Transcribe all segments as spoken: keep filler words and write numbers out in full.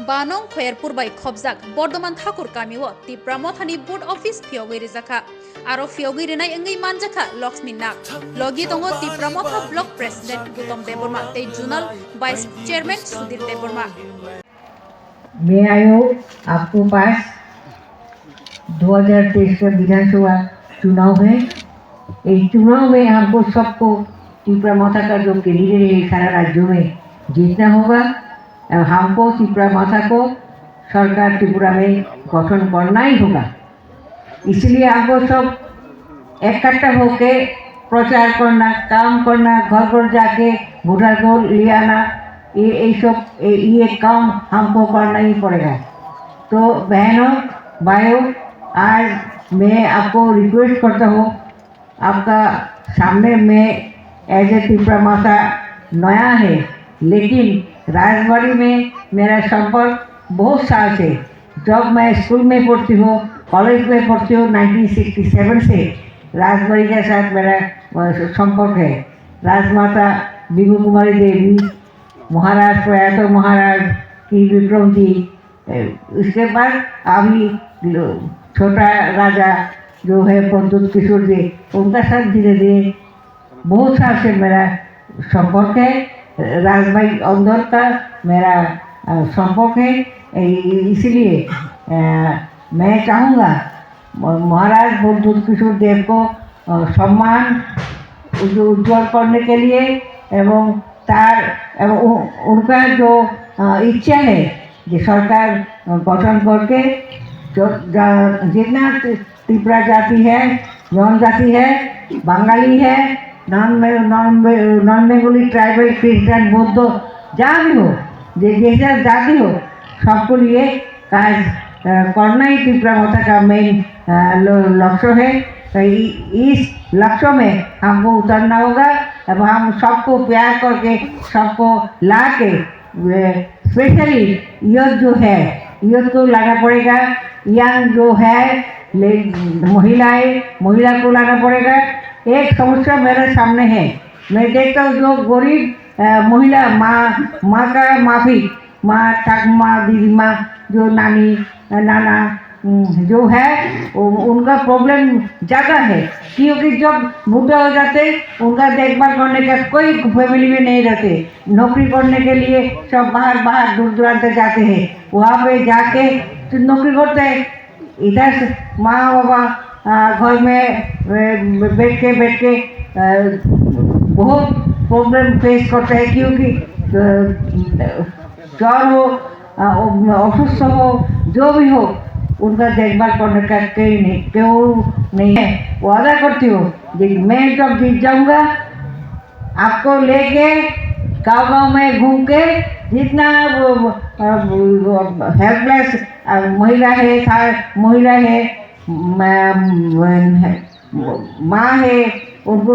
Banong Khoyerpur bai khopjak Bordoman Thakur kamio Tipra Mothani board office phiyogwi rijakha. Aro phiyogwi rinai wngwi manjakha Lakshmi Nag. Logi tongo Tipra Motha Block President Gautam Debbarma tei Zonal Vice Chairman Sudhir Debbarma. मैं आयो आपको पास, दो हज़ार तेईस का विधानसभा चुनाव है। इस चुनाव में हमको सबको, तिपरा मोथा का जो कैंडिडेट है, सारा राज्यों में जीतना होगा। और हमको तिपरा मोथा को सरकार त्रिपुरा में गठन करना ही होगा। इसलिए हमको सब इकट्ठा होके प्रचार करना, काम करना, घर घर जाके वोटर को ले आना, ये ये सब ये, ये काम हमको करना ही पड़ेगा। तो बहनों, भाइयों, आज मैं आपको रिक्वेस्ट करता हूँ, आपका सामने में एज ए तिपरा मोथा नया है, लेकिन राजबाड़ी में मेरा संपर्क बहुत साल से। जब मैं स्कूल में पढ़ती हूँ, कॉलेज में पढ़ती हूँ, नाइनटीन सिक्सटी सेवन से राजबाड़ी के साथ मेरा, अ, संपर्क है। राजमाता बिभू कुमारी देवी, महाराज, प्रयात महाराज त्रिविक्रम जी, ए, उसके बाद अभी लो-, छोटा राजा जो है प्रद्युत किशोर जी, उनका साथ धीरे धीरे बहुत साल से मेरा संपर्क है, राजबाड़ी अंदर का मेरा, अ, संपर्क है। इ-, इसलिए, अ, मैं चाहूँगा, म-, महाराज प्रद्युत किशोर देव को, अ, सम्मान उज-, उज्जवल करने के लिए एवं तार, एवं उ-, उनका जो, अ, इच्छा है कि सरकार, अ, गठन करके जो, जा-, जितना त्रिपुरा जाति है, जनजाति है, बंगाली है, नॉन बे-, नॉन बे-, नॉन बंगाली, ट्राइबल, क्रिश्चियन, बौद्ध, जहाँ भी हो, जे-, जैसा जाति हो, सबको लिए काज, अ, करना ही तिपरा मोथा का मेन, अ, ल-, लक्ष्य है। तो इ-, इस लक्ष्य में हमको उतरना होगा, अब हम सबको प्यार करके, सबको ला के, वे, स्पेशली यूथ जो है, यूथ को लाना पड़ेगा। यंग जो है, ले, महिलाएं, महिला को लाना पड़ेगा। एक समस्या मेरे सामने है, मैं देखता हूँ जो गरीब, अ, महिला माँ, माँ का माफी, माँ, ठाकुमा, दीदी माँ, जो नानी, अ, नाना, उम, जो है, उ-, उनका प्रॉब्लम ज़्यादा है, क्योंकि जब बूढ़ा हो जाते, उनका देखभाल करने का कोई फैमिली में नहीं रहते। नौकरी करने के लिए सब बाहर, बाहर दूर दराज जाते हैं, वहाँ पे जाके तो नौकरी करते हैं। इधर से माँ बाबा, आ, घर में, ए, बैठ के, बैठ के, अ, बहुत प्रॉब्लम फेस करते हैं, क्योंकि, अ, জ্বর হোক, अ, অসুস্থ হোক, जो भी हो, उनका देखभाल करने का कोई नहीं, क्यों नहीं है। वादा करती हूँ कि मैं जब जीत जाऊंगा, आपको लेके गांव गांव में घूम के जितना वो, अ, वो हेल्पलेस, अ, महिला है, था, महिला है, म-, म-, माँ है, उनको,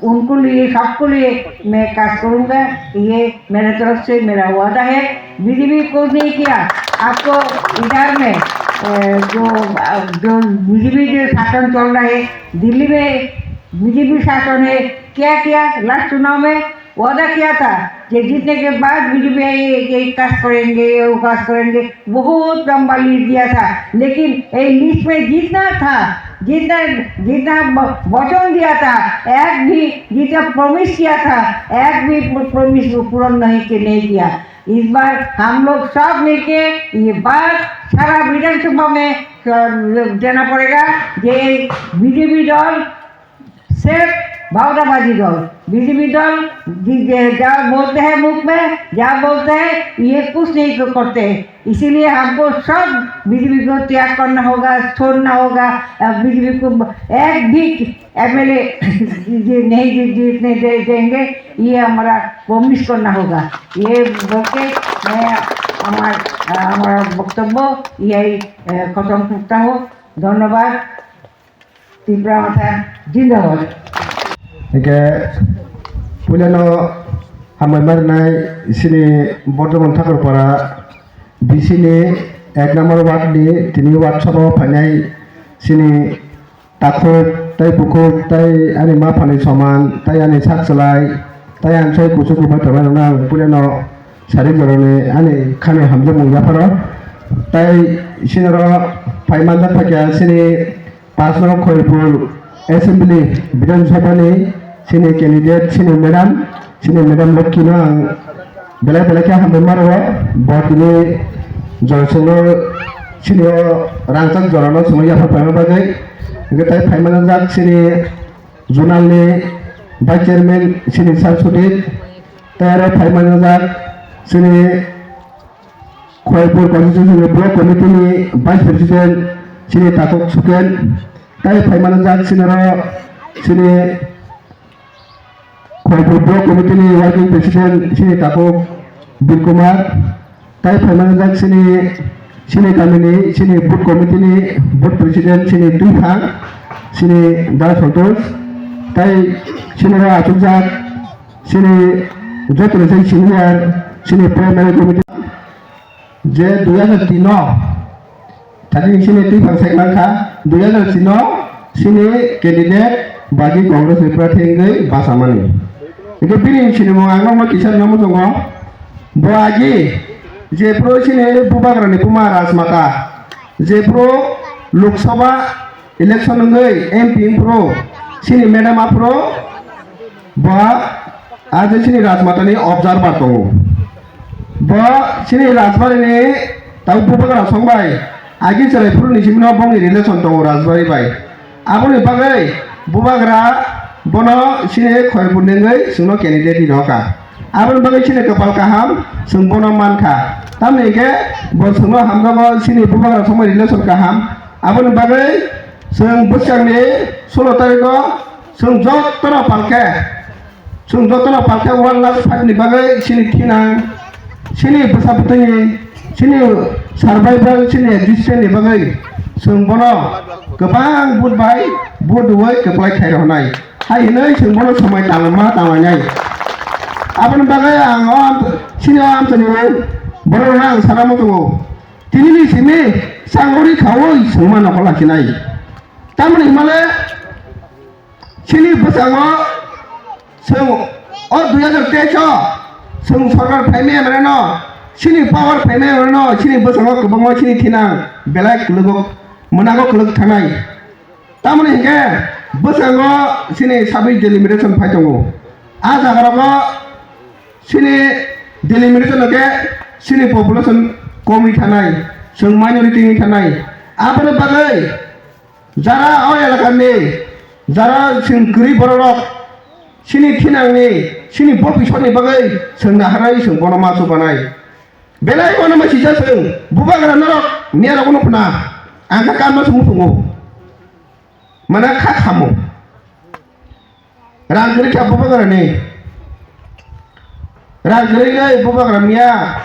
उनको लिए, सबको लिए मैं काज करूँगा। ये मेरे तरफ से मेरा वादा है। बीजेपी कुछ नहीं किया। आपको इधर में, अ, जो, अ, जो बीजेपी जो शासन चल रहा है, दिल्ली में बीजेपी शासन है, क्या किया लास्ट चुनाव में? वादा किया था कि जीतने के बाद बीजेपी ये, ये काज करेंगे, वो काज करेंगे, बहुत लंबा लिस्ट दिया था, लेकिन ये लिस्ट में जितना था, जितना, जितना ब-, वचन दिया था, एक भी, जितना प्रॉमिस किया था, एक भी प्र-, प्रॉमिस वो पूरा नहीं के, नहीं किया। इस बार हम लोग सब मिलके ये बात सारा विधानसभा में, अ, देना पड़ेगा कि बीजेपी दल सिर्फ भावनाबाजी दल, बीजेपी दल, जि-, जे-, जा बोलते हैं मुख में, जा बोलते हैं, ये कुछ नहीं क-, करते हैं। इसीलिए हमको सब बीजेपी को त्याग करना होगा, छोड़ना होगा। अब बीजेपी को एक भी एमएलए ये नहीं जी-, जीतने दे-, देंगे, ये हमारा प्रॉमिस करना होगा। ये बोल के मैं हमार-, हमारा वक्तव्य यही, अ, खत्म करता हूँ। धन्यवाद। Tipra Motha zindabad. Hingke puilano hambai ma rwnai chini Bordoman Thakurpara B C ni ek number ward ni tini ward sabha o phainai chini takhuk tei bukhuk tei ani ma pha ni soman tei ani sak chwlai tei ani soi kuchuk kwbai tongnai rokno ang puilano Sari jorani ani khani hamjakmung yapharo. Tai sinoro phai manjak phaikha sini pash no Khoipur Assembly Bidhan Sabha ni sini candidate sini madam, sini madam Lokhi no ang belai belai khe hambai maro. Bo tini Joyson no sini o rangchak jorano sini yaphar paima bagwi. Hingke tai phai manjak sini Zonal ni Vice Chairman sini Sir Sudip, tei aro phai manjak sini Khoipur Constituency ni Block Committee ni Vice President sini Takok Suken, tei phai manjak sini aro sini Khoipur Block Committee ni Working President sini Takok Bir Kumar, Tai phaimani jak sini, sini kamini, sini booth committee ni booth president, sini Tuiphang, sini Da Santosh, tai sini ro achukjak, sini joto ni sai senior, sini primary committee. Je dui hajar tin no, Thani sini twi phangsai mankha, dui hajar sino sini candidate bagi Congress ni prarthi wngwi bachamani. Hingke bini sinimung ang nokno kisa rwna muchungo. Bo agi jephru sini bubagrani buma Rajmata, jephru Lok Sabha election wngwi M P wngphru sini madam aphru bo aje sini Rajmatani observer tongo. Bo chini Rajbari ni tau bubagra song bai agi chwrai phuru ni simi no bongni relation tongo Rajbari bai. Aboni bagwi bubagra bono chini Khoipur ni wngwi chwngno candidate ni roka. Aboni bagwi chini kwpal kaham chwng bono mankha. Tamni hwnkhe bo chwngno hamjago chini bubagra song bai relation kaham. Aboni bagwi chwng bwskangni sulo tariko chwng jotono palkhe Chwng jotono palkhe one lakh five ni bagwi chini thinang, chini bwsa bwtwini, chini survival, chini existence ni bagwi chwng bono kwbang vote bai vote rwui kwplai khai rwnai. Hai hwnwi chwng bono swmai tangma tanglainai. Aboni bagwi ang o am-, chini o amchaini borok rok ang sana muchungo. Tini ni simi changori khaui chwngma nokol lachinai. Tamoni hwnmale Chini bwskango chwng o dui hajar teis o chwng sorkar phaimaya maneno, chini power phaimaya maneno, chini bwskango kwbangma chini thinang belai kwlwgo mwnago kwlwk thanai. Tamoni hinkhe bwskango chini sabis delimitation phai tongo. A jagarogo chini delimitation hwnkhe chini population komwi thanai, chwng minority wngwi thanai. Aboni bagwi Jara o elakani, jara chwng kwrwi bororok, chini thinangni, chini bophisoni bagwi chwng naharwi chwng bono ma chubanai. Belai bono ma sijak chwng, bubagra norok, miyarogo no khna, ang kha kanma chwng muchungo. Mana kha khamo. Rang kwrwi kha bubagrani. Rang kwrwi khe bubagra miya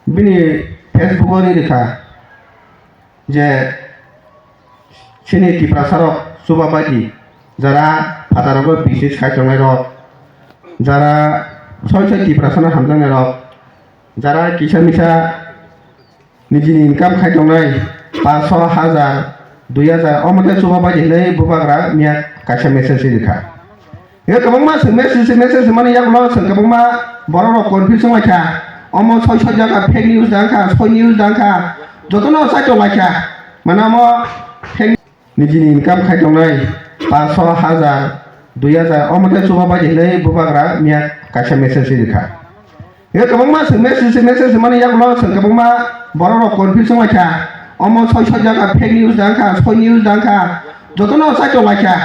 bini Facebook o ri rikha. Je chini Tiprasarok chubabaidi, jara phatharogo business khai tongnairok, jara soi soi Tiprasano hamjaknairok, jara kisa misa nijini income khai tongnai, paanch sho, hajar, dui hajar, omo khe chubabaidi hinwi bubagra miya kaisa message rikha. Hingke kwbangma chwng message, message mani yagulo chwng kwbangma borok rok confuse wnglaikha. Omo soi soi jaga fake news da wngkha, soi news da wngkha. Jotono saichok laikha. Mane omo fake nijini income khai tongnai paanch sho, hajar, dui hajar, omo khe chubabaidi hinwi bubagra miya kaisa message rikha. Hingke kwbangma chwng message, message mani yagulo chwng kwbangma borok rok confuse wnglaikha. Omo soi soi jaga fake news da wngkha, soi news da wngkha. Jotono saichok laikha.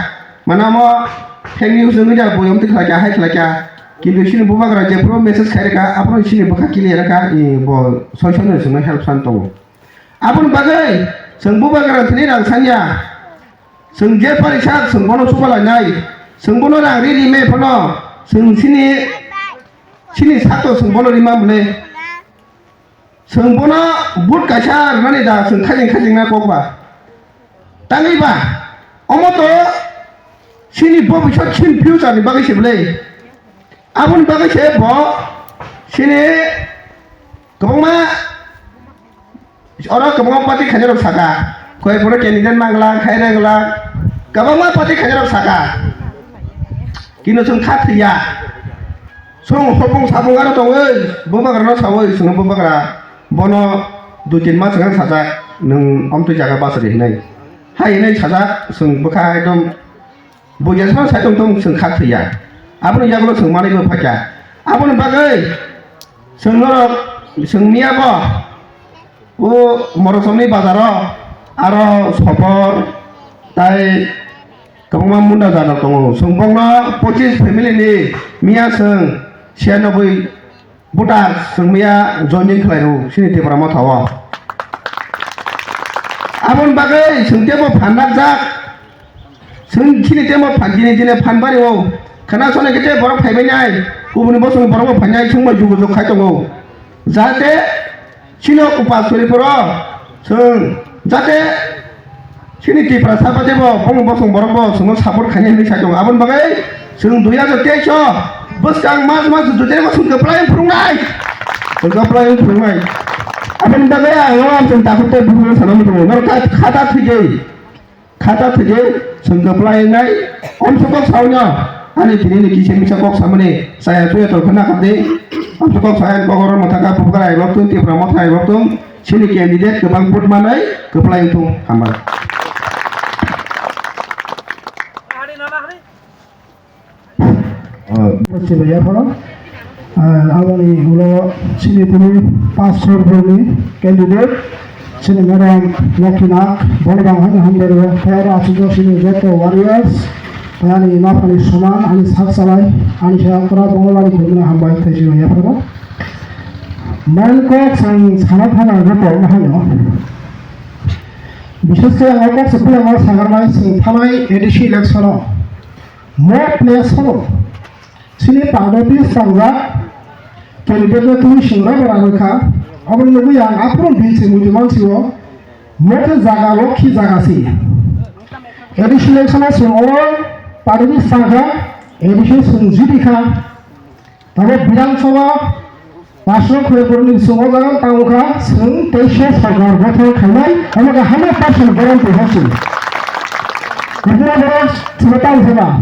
Mane omo fake news wngwi da boyong twi khlaikha, hai khlaikha. Kintu chini bubagra jephru message khai rwkha, aphuru chini bwkha clear wngkha, i bo soi soi no chwngno help san tongo. Aboni bagwi chwng bubagra thani rang sanya. Chwng je pari sak chwng bono chubalainai. Chwng bono rang ri ri me phano chwng chini, chini sakto chwng bono rima bwle. Chwng bono but kaisa rwnani da chwng khajing khajing na kok ba. Tangwi ba omo to chini bobisot chini future ni bagwi se bwle. Aboni bagwi se bo chini kwbangma oro kwbangma party khainai rok saka. Koi bono candidate manglak, hai rwglak. Kwbangma party khainai rok saka. Kino chwng kha thwiya. Chwng hopung sapung aro tongwi bubagrano sawi chwngno bubagra bono dui tin mas wngkha sajak nwng omtwi jaga bachari hinwi. Hai hinwi sajak chwng bwkha ekdom buiya sano sai tong tong chwng kha thwiya. Aboni yagulo chwng manwi bo phaikha. Aboni bagwi chwng norok chwng miya bo o Morosomni bazaro aro sopor tai kwbangma munda jana tongo. Chwng bokno pochis family ni miya chwng siyanobwi voter chwng miya joining khlai rw sini Tipra Motha o. Aboni bagwi chwng tebo phan nakjak. Chwng chini temo phan jini jini phan bari o. Khana sone kete borok phaibai nai. Kubuni bosong borok bo phainai chwng bai jugo jog khai tongo. Jate Chini o upas kwrwi phoro chwng jate chini Tiprasa ba teibo bongni bosong borok bo chwngno support khainai hinwi sai tongo. Aboni bagwi chwng dui hajar teis o bwskang mas mas dui tarik o chwng kwplai phwrwngnai. Chwng kwplai phwrwngnai. Aboni bagwi ang o chwng takhuk tei bukhuk sana muchungo. Norok kha-, khata thwigwi. Khata thwgwi chwng kwplai wngnai. Omsok kok saui no ani tini ni kisa misa kok samani chaya chuya tong khna kha di. Omsok kok sai kok oro mwthaka Bubagra ai rok tung, Tipra Motha ai rok tung, chini candidate kwbang vote manwi kwplai wng thung. Hambai. Chini yaphano, ah, aboni ulo chini tini pass sor borni candidate, chini madam Lokhinak, bono bang hano hambai rw, tei oro achukjak chini joto warriors, tei ani maphani soman, ani sak salai, ani saya okra, bono bani khulumni hambai, tei chini yaphano. Main kok chwng sana thana joto mahano. Bishes khe ang o kok se puila ma sagarnai chwng thanai A D C election o. Mo place o chini party sangjak candidate no twi swngra bara wngkha, aboni nugwi ang aphuru bill se muitu mansio, mo khe jaga lokhi jaga se. A D C election o chwng oro party sangkha, A D C chwng jiti kha. Tamo Bidhan Sabha Pasno Khorokborni bisingo jaga tangkha chwng teisa sarkar gothon khainai, omo khe hundred percent guarantee hai se. Kubura borok chwla tang sema.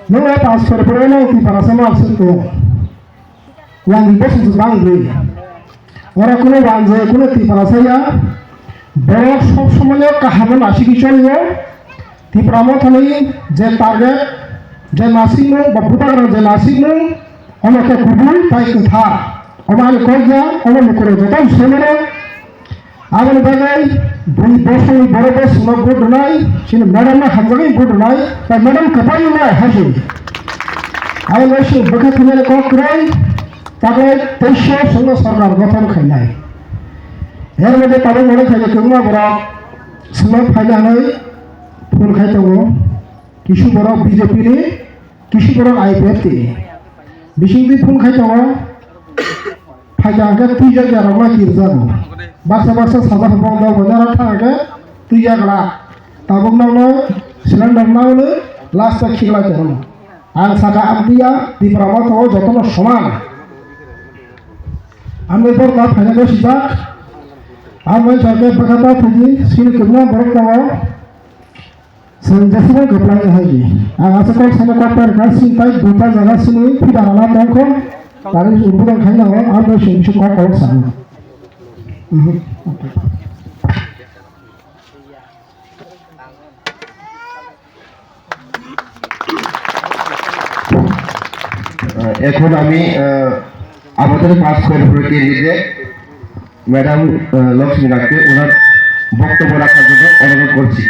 Nungno ta sor borok no twi para sama absent ko. Wangwi bosu jubang gwi. Ora kuno wangje kuno twi para saya. Borok sob somoyo kahamo nasiki choliyo. Tipra Mothani je target, je nasikmung, ba bubagrani je nasikmung, omo khe kubui tai kwthar. Omo ani kok ya, omo lukurok joto swimano. Aboni bagwi bui bosongni borok bo chwngno vote rwnai, chini madam no hamjagwi vote rwnai, tai madam kwbangma hai se. Aboni bagwi chwng bwkha thumnani kok kwrwi, tabuk teisa chwngno sarkar gothon khainai. Er mode tabuk mone khainai kwbangma borok chwngno phaina hinwi phone khai tongo. Kisu borok B J P ni, kisu borok I P F T ni. Bising twi phone khai tongo. Phaikha hwnkhe twijak ya rok ma kirjago. Baksa baksa sajak bong dol bo nara thang hwnkhe twijak la. Tabuk nokno cylinder naono last o khiklai tongo. Ang saka amtwi ya Tipra Motha o jotono soman. Ang bai borok ma phaina khe sijak. Ang bai sakhe bwkha ta thwdi sini kwbangma borok tongo. Chwng jeswk kwplai hai di. Ang asa kok sana kok tar ka sini tai duita jaga sini pida rana tongkho. Tari urbudan khai nango, ang bai sini sini kok kok sana. Mhm. আহ, এখন আমি, আহ, আমাদের পাঁচ কর্পোরেট এরিয়াতে ম্যাডাম, আহ, লক্ষ্মী নাথকে ওনার বক্তব্য রাখার জন্য অনুরোধ করছি।